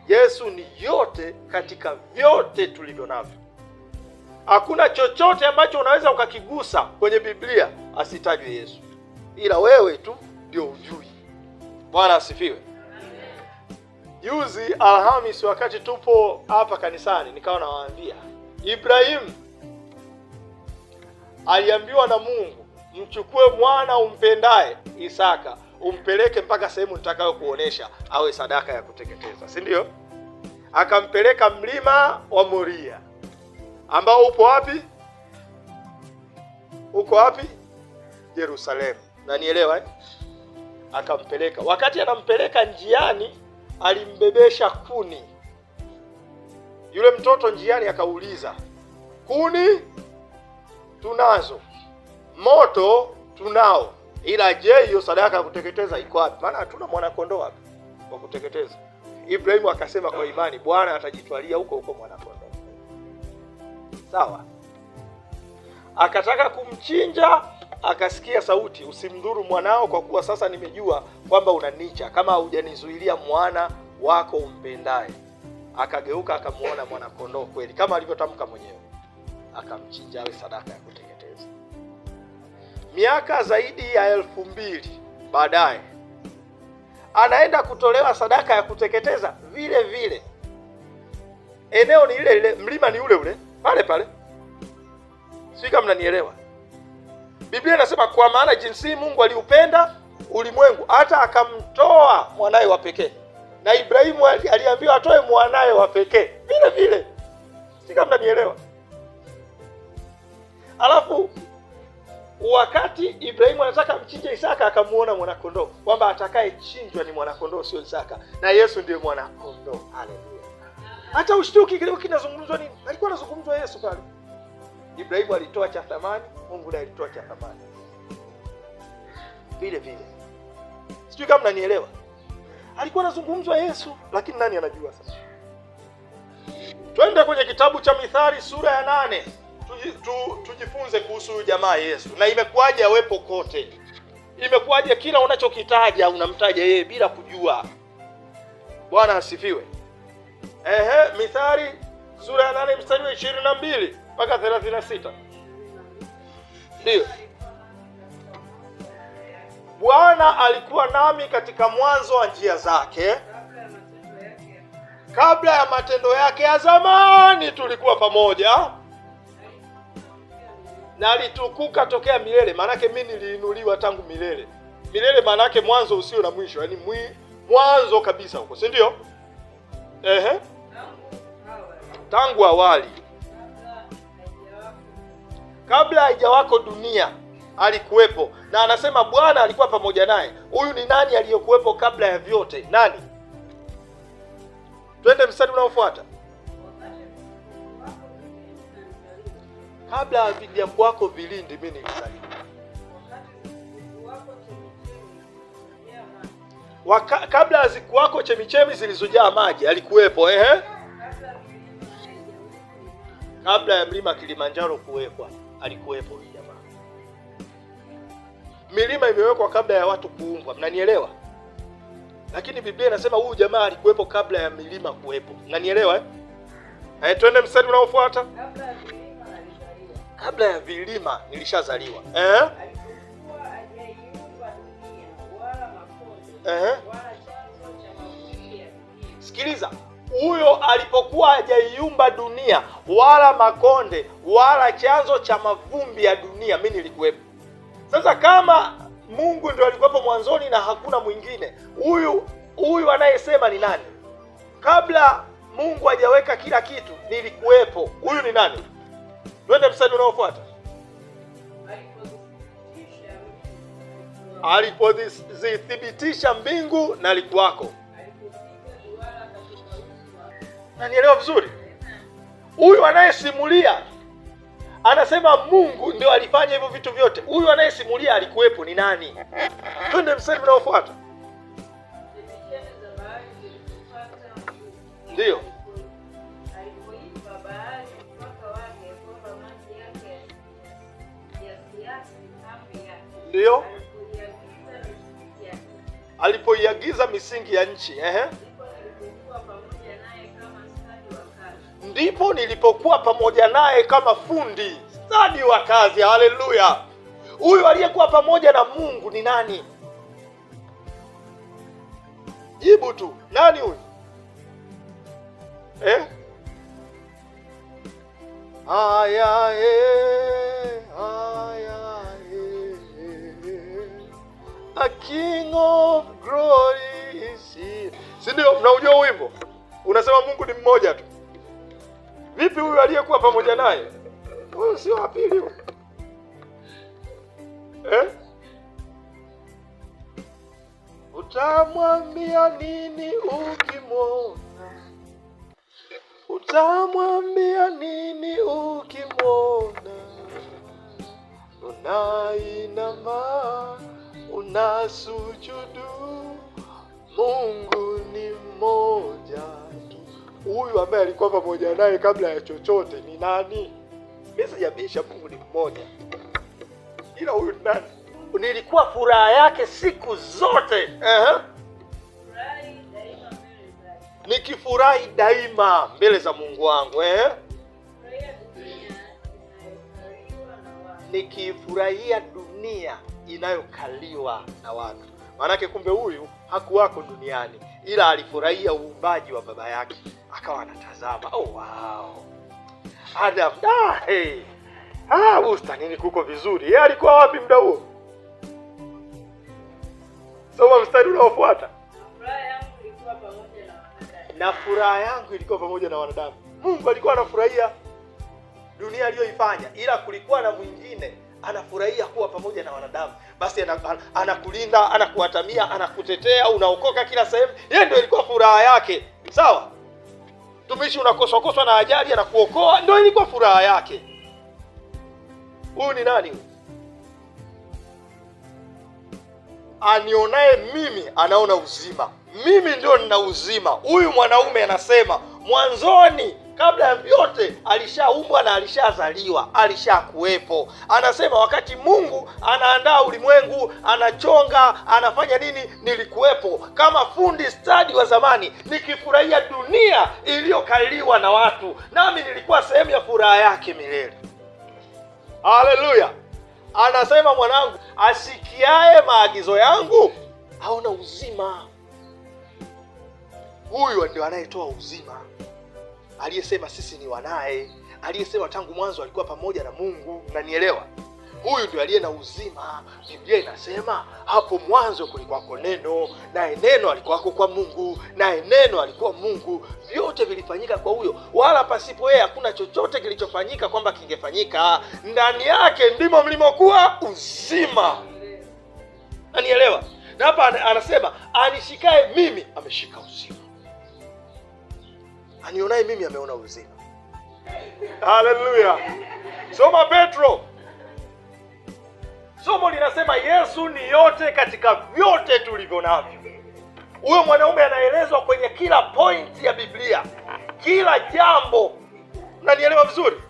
Yesu ni yote katika vyote tulivyo navyo. Hakuna chochote ambacho unaweza ukakigusa kwenye Biblia asitajwe Yesu, ila wewe tu ndio ujui. Bwana asifiwe. Juzi Alhamisi, wakati tupo hapa kanisani, nikawa nawaambia Ibrahim aliambiwa na Mungu, mchukue mwana umpendaye Isaka, umpeleke mpaka sehemu nitakayokuonesha awe sadaka ya kuteketeza, si ndio? Akampeleka mlima wa Moria ambao upo wapi? Uko wapi? Yerusalemu. Nanielewa eh? Akampeleka. Wakati anampeleka njiani, alimbebesha kuni. Yule mtoto njiani akauliza, kuni tunazo, moto tunao, ila je, hiyo sadaka ya kuteketeza iko wapi? Maana hatuna mwana kondoo hapa wa kuteketeza. Ibrahimu akasema kwa imani, Bwana atajitwalia huko huko mwana kondoo. Sawa. Akataka kumchinja, akasikia sauti, usimdhuru mwanao, kwa kuwa sasa nimejua kwamba unanicha, kama hujanizuilia mwana wako umpendaye. Akageuka akamuona mwana kondoo kweli kama alivyotamka mwenyewe, akamchinja awe sadaka ya kuteketeza. Miaka zaidi ya 2000 baadaye anaenda kutolewa sadaka ya kuteketeza vile vile. Eneo ni ile ile, mlima ni ule ule, pale pale. Sijui kama mnanielewa. Biblia inasema kwa maana jinsi Mungu aliupenda ulimwengu hata akamtoa mwanae wa pekee. Na Ibrahimu aliambiwa atoe mwanae wa pekee vile vile. Sijui kama mnanielewa. Alafu wakati Ibrahimu anataka mchinje Isaka, akamuona mwana kondoo, kwamba atakayechinjwa ni mwana kondoo, sio Isaka, na Yesu ndiye mwana kondoo. Haleluya. Hata ushtuki kile kinazungumzwa nini? Alikuwa anazungumzwa Yesu pale. Ibrahimu alitoa cha thamani, Mungu naye alitoa cha thamani vile vile. Sijui kama mnanielewa. Alikuwa anazungumzwa Yesu, lakini nani anajua sasa? Twende kwenye kitabu cha Mithali sura ya 8. Tujifunze kuhusu huyu jamaa Yesu, na imekuwaje awepo kote? Imekuwaje kila unachokitaja unamtaja yeye bila kujua? Bwana asifiwe. Ehe, Mithali sura ya 8 mstari wa 22 mpaka 36. Ndio. Bwana alikuwa nami katika mwanzo wa njia zake, kabla ya matendo yake ya zamani tulikuwa pamoja, na alitukuka tokea milele. Maanake mimi niliinuliwa tangu milele. Milele maanake mwanzo usio na mwisho, yaani mwanzo kabisa huko, si ndio? Ehe. Tangu awali, kabla haijawako dunia alikuwepo, na anasema Bwana alikuwa pamoja naye. Huyu ni nani aliyokuwepo kabla ya vyote? Nani? Twende mstari unaofuata. Kabla havijakuwako vilindi mimi nilizaliwa. Kabla hazikuwako chemichemi zilizojaa maji alikuwepo. Ehe. Kabla ya mlima Kilimanjaro kuwekwa alikuwepo huyu jamaa. Milima imewekwa kabla ya watu kuumbwa, mnanielewa? Lakini Biblia inasema huyu jamaa alikuwepo kabla ya milima kuwepo. Mnanielewa eh? Eh, twende mstari unaofuata. Kabla ya vilima nilishazaliwa. Eh? Eh? Sikiliza, huyo alipokuwa hajaiumba dunia wala makonde wala chanzo cha mavumbi ya dunia, mimi nilikuwepo. Sasa kama Mungu ndio alikuwepo mwanzoni na hakuna mwingine, huyu anayesema ni nani? Kabla Mungu hajaweka kila kitu nilikuwepo. Huyu ni nani? Twende mstari unaofuata. Alipozithibitisha mbingu na alikuwako. Na nielewa vizuri? Huyu anayesimulia anasema Mungu ndio alifanya hivyo vitu vyote. Huyu anayesimulia alikuwepo ni nani? Twende mstari unaofuata. Ndio. Ndio. Alipoiagiza misingi ya nchi, ehe. Ndipo nilipokuwa pamoja naye kama fundi stadi wa kazi. Haleluya! Huyu aliyekuwa pamoja na Mungu ni nani? Jibu tu, nani huyu? Eh? Aya, aya, a king of glory is here. Si ndio? Mnaujua wimbo? Unasema Mungu ni mmoja tu. Vipi huyu aliyekuwa pamoja naye? Huyu sio wa pili huyu. Eh? Utamwambia nini ukimwona? Utamwambia nini ukimwona? Unainama, unasujudu, Mungu ni mmoja tu. Huyu ambaye alikuwa pamoja naye kabla ya chochote ni nani? Mimi sijabisha Mungu ni mmoja, ila huyu ni nani? Nilikuwa furaha yake siku zote. Nikifurahi daima mbele za Mungu wangu. Nikifurahia dunia inayokaliwa na watu. Maanake kumbe huyu hakuwako duniani, ila alifurahia uumbaji wa baba yake, akawa anatazama, oh wow, Adam, hey. Bustanini kuko vizuri. Yeye alikuwa wapi muda huo? Soma mstari unaofuata. Na furaha yangu ilikuwa pamoja na wanadamu. Mungu alikuwa anafurahia dunia aliyoifanya, ila kulikuwa na mwingine anafurahia kuwa pamoja na wanadamu. Basi anakulinda, anakuatamia, anakutetea, unaokoka kila sehemu. Yeye ndio ilikuwa furaha yake. Sawa? Tumishi unakoswa-koswa na ajali, anakuokoa, ndio ilikuwa furaha yake. Huyu ni nani huyu? Anionaye mimi anaona uzima. Mimi ndio nina uzima. Huyu mwanaume anasema mwanzoni kabla ya vyote alishaumbwa na alishazaliwa, alishakuwepo. Anasema wakati Mungu anaandaa ulimwengu, anachonga, anafanya nini, nilikuwepo kama fundi stadi wa zamani, nikifurahia dunia iliyokaliwa na watu, nami nilikuwa sehemu ya furaha yake milele. Haleluya. Anasema mwanangu, asikiae maagizo yangu aona uzima. Huyu ndio anayetoa uzima, aliyesema sisi ni wanaye, aliyesema tangu mwanzo alikuwa pamoja na Mungu. Unanielewa? Huyu ndio aliye na uzima. Biblia inasema hapo mwanzo kulikuwako neno, naye neno alikuwako kwa Mungu, naye neno alikuwa Mungu. Vyote vilifanyika kwa huyo, wala pasipo yeye hakuna chochote kilichofanyika kwamba kingefanyika. Ndani yake ndimo mlimokuwa uzima. Unanielewa? Na hapa anasema anishikae mimi ameshika uzima, anionaye mimi ameona uzima. Haleluya. Soma Petro. Somo linasema Yesu ni yote katika vyote tulivyo navyo. Huyo mwanaume anaelezwa kwenye kila point ya Biblia, kila jambo. Unanielewa vizuri?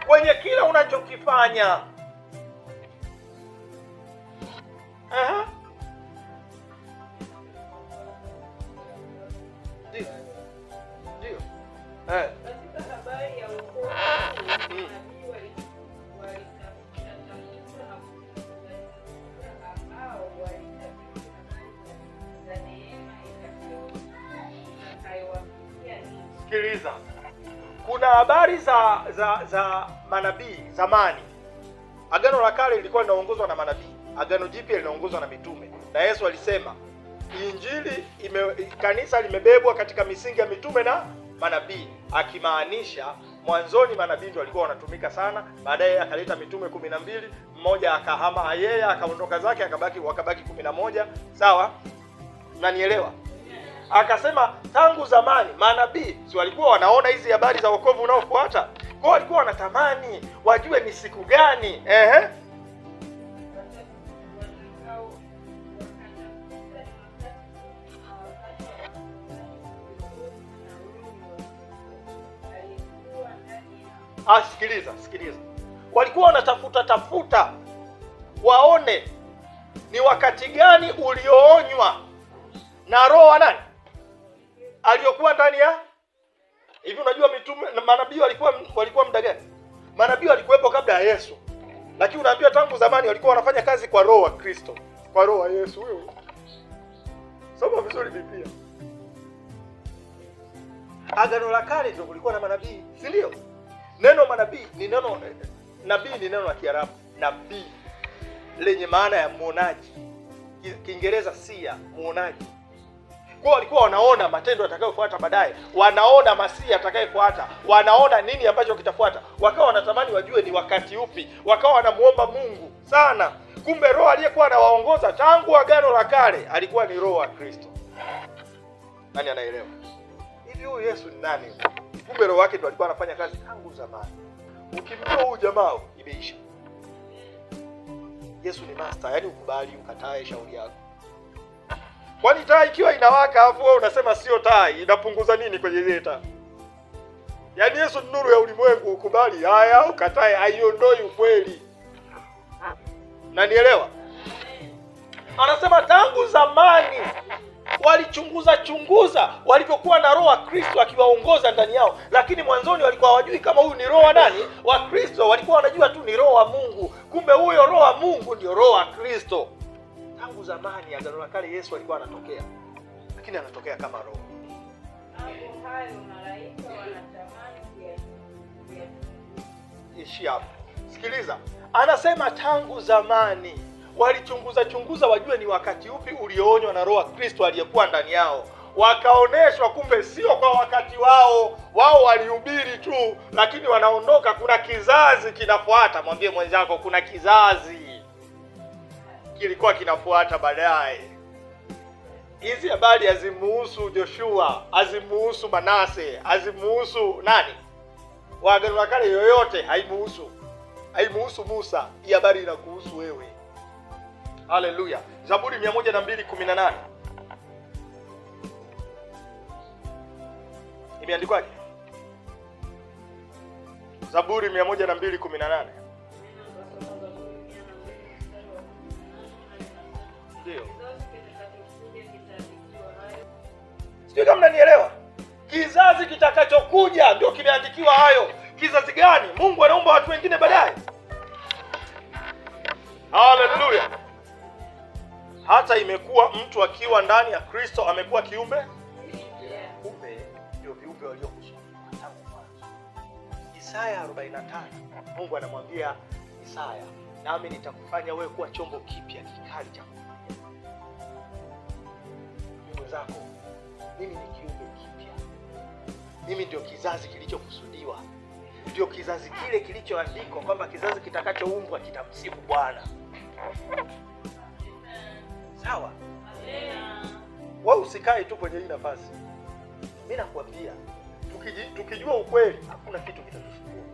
Kwenye kila unachokifanya. Aha. Ndio. Ndio. Katika habari ya wokovu, nabii walitafuta na ambao walitabiri habari za neema itakayowafikia ninyi. Sikiliza. Kuna habari za manabii zamani. Agano la Kale lilikuwa linaongozwa na manabii. Agano Jipya linaongozwa na mitume. Na Yesu alisema Injili kanisa limebebwa katika misingi ya mitume na manabii, akimaanisha mwanzoni manabii ndio walikuwa wanatumika sana, baadaye akaleta mitume 12, mmoja akahama yeye akaondoka zake, wakabaki 11. Sawa? Unanielewa? Akasema tangu zamani manabii si walikuwa wanaona hizi habari za wokovu unaofuata? Kwa walikuwa wanatamani wajue ni siku gani. Ehe. Sikiliza. Walikuwa wanatafuta tafuta waone ni wakati gani ulioonywa na roho wa nani aliyokuwa ndani ya Hivi unajua mitume na manabii walikuwa muda gani? Manabii walikuwepo kabla ya Yesu. Lakini unaambiwa tangu zamani walikuwa wanafanya kazi kwa roho wa Kristo, kwa roho wa Yesu huyo. Soma vizuri Biblia. Agano la Kale ndio kulikuwa na manabii, si ndio? Neno manabii ni neno, nabii ni neno la Kiarabu, nabii lenye maana ya muonaji. Kiingereza sia, muonaji. Kwa walikuwa wanaona matendo yatakayofuata baadaye, wanaona Masihi atakayefuata, wanaona nini ambacho kitafuata. Wakawa wanatamani wajue ni wakati upi, wakawa wanamuomba Mungu sana. Kumbe roho aliyekuwa anawaongoza tangu Agano la Kale alikuwa ni roho wa Kristo. Nani anaelewa? Hivi huyu Yesu ni nani? Kumbe roho wake ndo alikuwa anafanya kazi tangu zamani. Ukimjua huyu jamaa imeisha. Yesu ni master, yaani ukubali ukatae shauri yako. Kwani taa ikiwa inawaka afu wewe unasema sio taa, inapunguza nini kwenye ile taa? Yaani Yesu ni nuru ya ulimwengu, ukubali haya ukatae, haiondoi ukweli. Nanielewa? Anasema tangu zamani walichunguza chunguza walivyokuwa na roho wa Kristo akiwaongoza ndani yao, lakini mwanzoni walikuwa hawajui kama huyu ni roho wa nani? Wa Kristo. Walikuwa wanajua tu ni roho wa Mungu, kumbe huyo roho wa Mungu ndio roho wa Kristo. Tangu zamani Agano la Kale Yesu alikuwa anatokea, lakini anatokea kama roho. Hapo hayo malaika wanatamani kuyachunguza. Ishi hapo. Sikiliza, anasema tangu zamani walichunguza chunguza wajue ni wakati upi ulioonywa na roho wa Kristo aliyekuwa ndani yao. Wakaoneshwa kumbe sio kwa wakati wao. Wao walihubiri tu, lakini wanaondoka, kuna kizazi kinafuata. Mwambie mwenzako kuna kizazi kilikuwa kinafuata baadaye. Hizi habari hazimuhusu Joshua, hazimuhusu Manase, hazimuhusu nani wa Agano la Kale yoyote, haimuhusu. Haimuhusu Musa. Hii habari inakuhusu wewe. Haleluya. Zaburi 102:18. Imeandikwaje? Zaburi 102:18. Ndio. Sio kama mnanielewa? Kizazi kitakachokuja ndio kimeandikiwa hayo. Kizazi gani? Mungu anaumba watu wengine baadaye. Haleluya. Hata imekuwa mtu akiwa ndani ya Kristo amekuwa kiumbe. Kumbe ndio viumbe waliokusudiwa tangu mwanzo. Isaya 45, Mungu anamwambia Isaya, nami nitakufanya wewe kuwa chombo kipya kikali cha kufanya. Mwenzako, mimi ni kiumbe kipya. Mimi ndio kizazi kilichokusudiwa. Ndio kizazi kile kilichoandikwa kwamba kizazi kitakachoumbwa kitamsifu Bwana. Sawa? Wewe usikae tu kwenye hii nafasi. Mimi nakwambia, tukijua ukweli hakuna kitu kitatusumbua.